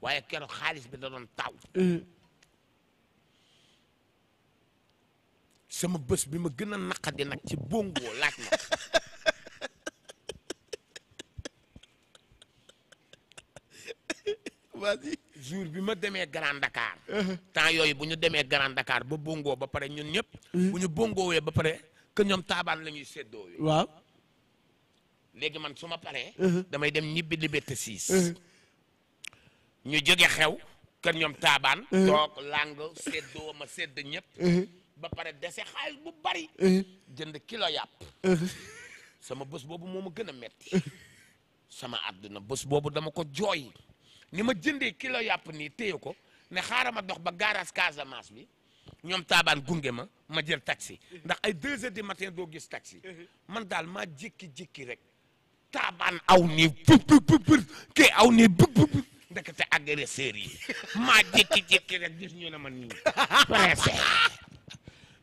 waaye keroog xaalis bi da doon taw. sama bés bi ma gën a naqadi nag ci bongo laaj ma. vas-y. jour bi ma demee Grand Dakar. temps yooyu bu ñu demee Grand Dakar ba bongo ba pare ñun ñëpp. bu ñu bongoowee ba pare que ñoom taabaan la ñuy séddoo. waaw. léegi man su ma paree. damay dem ñibbi Liberté 6. ñu jóge xew kër ñoom taabaan. toog lang séddoo ma sédd ñëpp. ba pare dese xaalis bu bari. jënd kilo yàpp. sama bés boobu moo ma gën a metti sama àdduna bés boobu dama ko jooy ni ma jëndee kilo yàpp nii téye ko ne xaaral ma dox ba garage Casamance bi ñoom taabaan gunge ma jël taxi ndax ay 2 heures du matin doo gis taxi man daal maa jékki-jékki rek taabaan aw nii për kii aw nii bëgg ndekete agresseur yi maa jékki-jékki rek gis ñu ne ma nii pressé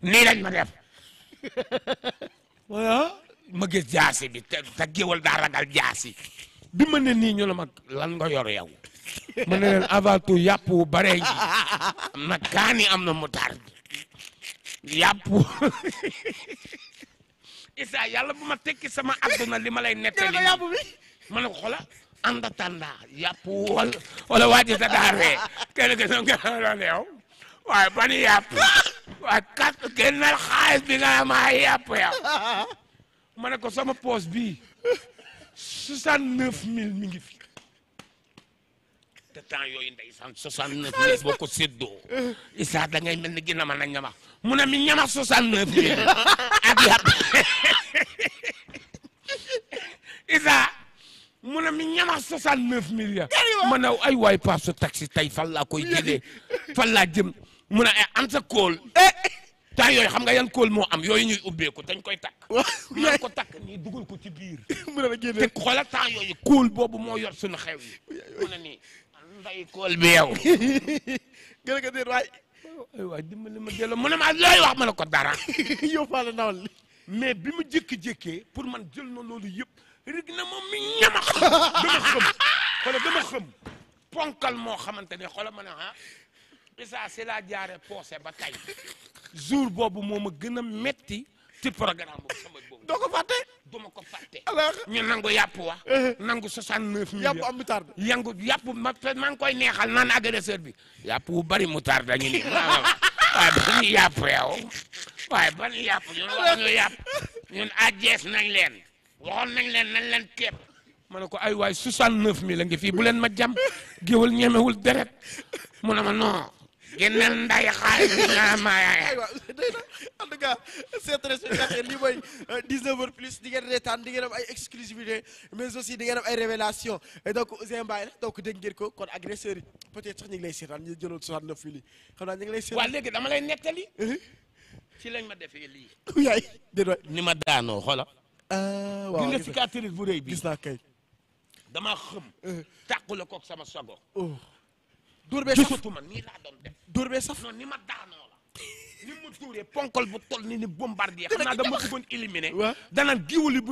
nii lañ ma def voilà ma gis jaasi bi te géwal daa ragal jaasi bi ma ne nii ñu ne ma lan nga yor yow ma ne leen avant tout yàpp wu bare ji am na kaani am na moutarde yàpp Issa yàlla bu ma tekki sama àdduna li ma lay nettali ma ne ko xola ànd tànda yàpp wala waaji sa daaree kenn ke som kenn yow waaye ban yàpp waaye kat génnal xaalis bi nga maa yàpp yow ma ne ko sama poos bii 69000 mi ngi fi te temps yooyu ndeysaan 69000 boo ko séddoo Issa da ngay mel ni gina ma na ñamax mu ne mi ñamax 69000 ak yàpp Issa mu ne mi ñamax 69000 ya ma ne ay waay paas su taxi tey fan laa koy jëlee fan laa jëm mu ne am sa kóol temps yooyu xam nga yan kóol moo am yooyu ñuy ubbeeku dañ koy takk man ko takk nii dugal ko ci biir te xoolal temps yooyu kóol boobu moo yor suñu xew yi mu ne nii nday kóol bi yow gën a ko déet waay. ay waay dimbali ma delloo mu ne ma looy wax ma ne ko dara yow faa la ndawal li mais bi mu jékki-jékkee pour man jël na loolu yëpp rek na moom mi ñamax dama xam ponkal moo xamante ne xoolal ma ne Issa si laa jaare poosé ba tey jour boobu moo ma gën a metti ci programme boobu sama boobu. doo ko fàtte. duma ko fàtte. alors ñu nangu yàpp wa. nangu 69000. yàpp am moutarde. yàpp maa ngi koy neexal naan agresseur bi. yàpp wu bari moutarde dañu ni waaye ban yàpp yow waaye ban yàpp ñun wax ñu yàpp ñun àjjees nañ leen waxoon nañ leen nañ leen képp. ma ne ko ay waay 69000 la ngi fii bu leen ma jam géwal ñemewul deret mu ne ma non. génneel nday xaalis bi nga ma aywa en tout cas c'est très spectaculaire lii mooy 19h plus di ngeen reetaan di ngeen am ay exclusivité mais aussi di ngeen am ay révélation et donc Ouzin Mbaye la donc dégg ngeen ko kon agresseurs yi peut-être sax ñu ngi lay seetaan ñu jëloon 69000 yi xam naa ñu ngi lay seetaan. waaw léegi dama lay nettali. ci lañ ma defee lii. yaay déedéet. ni ma daanoo xoola. waaw gis nga cicatrice bu rëy bi gis naa kay. damaa xëm. tàqule koog sama sago. dóor bee saf gisatuma nii laa doon def. dóor bee saf non ni ma daanoo la. ni ma tuuree ponkol bu toll ni bombardier xam naa dama bëggoon éliminer. danaan giwali bu